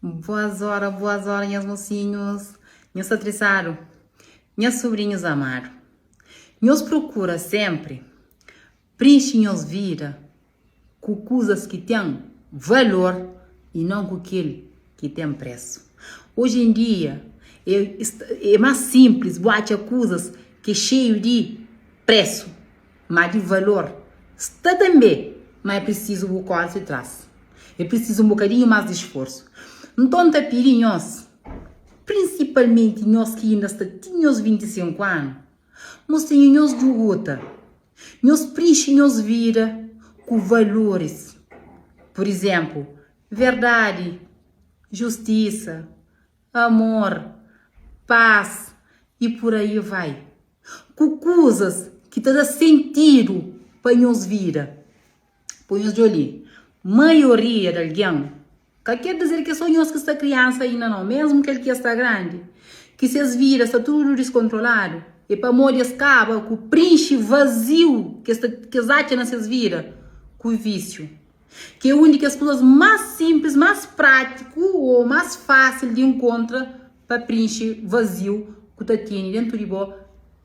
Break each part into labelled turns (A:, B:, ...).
A: Boas ora, boas ora nhas mosinhus, nhos sta trisadu? Nhas sobrinhus amadu, nhos prokura senpri prinxi nhos vida ku kuzas ki ten valor i non ku kel ki ten presu. Oji en dia é é más sinplis bu atxa kuzas ki é xeiu di presu. Má di valor sta tanbê, má é prisizu bu kóre se tras. É prisizu un bokadinhu más di sforsu. Nton, N ta pidi nhos, prinsipalmenti nhos ki inda sta ti nhos 25 anu, mosinhu nhos djuguta, nhos prinxi nhos vida ku valoris. Pur izénplu, verdadi, justisa, amor, pas i pur aí vai. Ku kuzas ki ta da sentidu pa nhos vida. Poi nhos djobe li, maioria di algen, ka ker dizer ki é so nhos ki sta kriansa inda nau, mesmu kel ki sta grandi, ki ses vida sta tudu diskontroladu, é pamodi es kaba ku prinxi vaziu ki es atxa na ses vida ku vísiu, ki é un di kes kuzas más sinplis, más prátiku ô más fásil di nkontra pa prinxi vaziu ku ta tene dentu di bo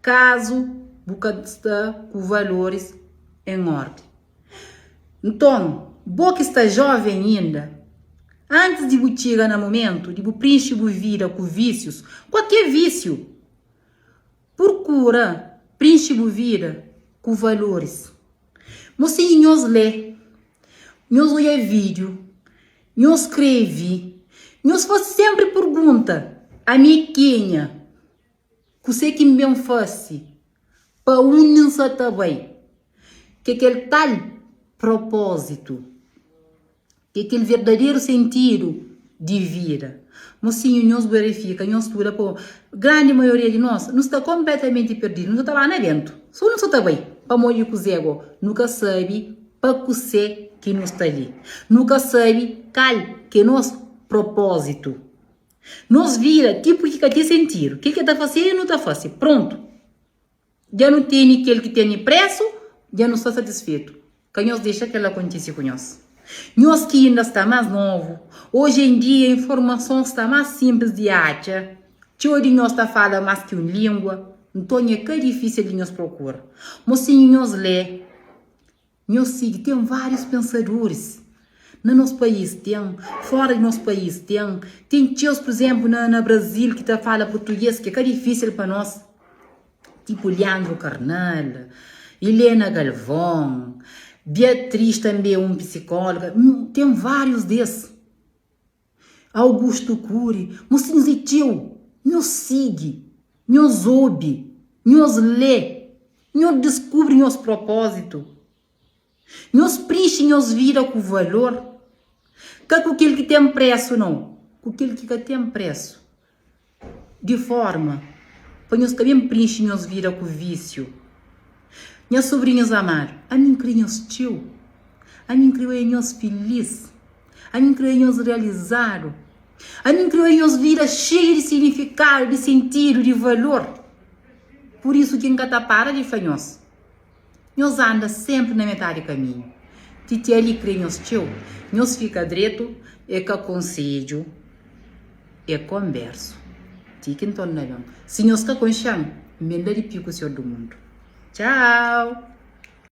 A: kazu bu ka sta ku valoris en ordi. Nton, bo ki sta joven inda, antis di bu txiga na mumentu di bu prinxi bu vida ku visius, kualker visiu, purkura prinxi bu vida ku valoris. Mosinhu nhos lé, nhos odja vídiu, nhos skrebe, nhos fase sénpri pergunta, Ami é kenha? Kuzê ki N ben fase? Pa undi N sa ta bai? Ke kel tal propózitu? Ke kel verdaderu sentidu di vida? Mosinhu, nhos verifika, nhos studa pa grandi maioria di nos, nu sta konpletamenti perdidu, nu sa ta ba na bentu, so nu sa ta bai. Pamodi kuzê go? Nu ka sabe pa kuzê ki nu sta li. Nu ka sabe kal ki é nos propózitu. Nos vida tipu ki ka ten sentidu. Kel ki ta fasedu nu ta fase. Prontu. Dja nu tene kel ki tene presu, dja nu sta satisfetu. Ka nhos dexa kel-la kontise ku nhos. Nhos ki inda sta más novu, oji en dia informason sta más sinplis di atxa, txeu di nhos ta fala más ki un língua, nton é ka difísil di nhos prokura. Mosinhu nhos lé. Nhos sigi, ten várius pensadoris na nos país, ten fora di nos país, ten ten txeus, pur izénplu, na na Brazil ki ta fala purtugês ki é ka difísil pa nos, tipu Leandro Karnal, Helena Galvão, Beatriz tanbê é un pisikóloga, ten várius des. Augusto Cury, Mosinhus é txeu, nhos sigi, nhos obi, nhos lé, nhos diskubri nhos propózitu, nhos prinxi nhos vida ku valor, ka ku kel ki ten présu nau, ku kel ki ka ten présu. Di forma pa nhos ka ben prinxi nhos vida ku vísiu. Nhas sobrinhus amadu, ami N kre nhos txeu. Ami N kre oia nhos filís. Ami N kre oia nhos realizadu. Ami N kre oia nhos vida xeiu di signifikadu, di sentidu, di valor. Pur isu ki N ka ta para di fla nhos, Nhos anda sénpri na metadi kaminhu. Titia li kre nhos txeu. Nhos fika dretu, é ka konsedju, é konbersu. Ti ki N torna ben. Si nhos ka konxe-m, N ben la di Piku Sior du Mundu. Txau!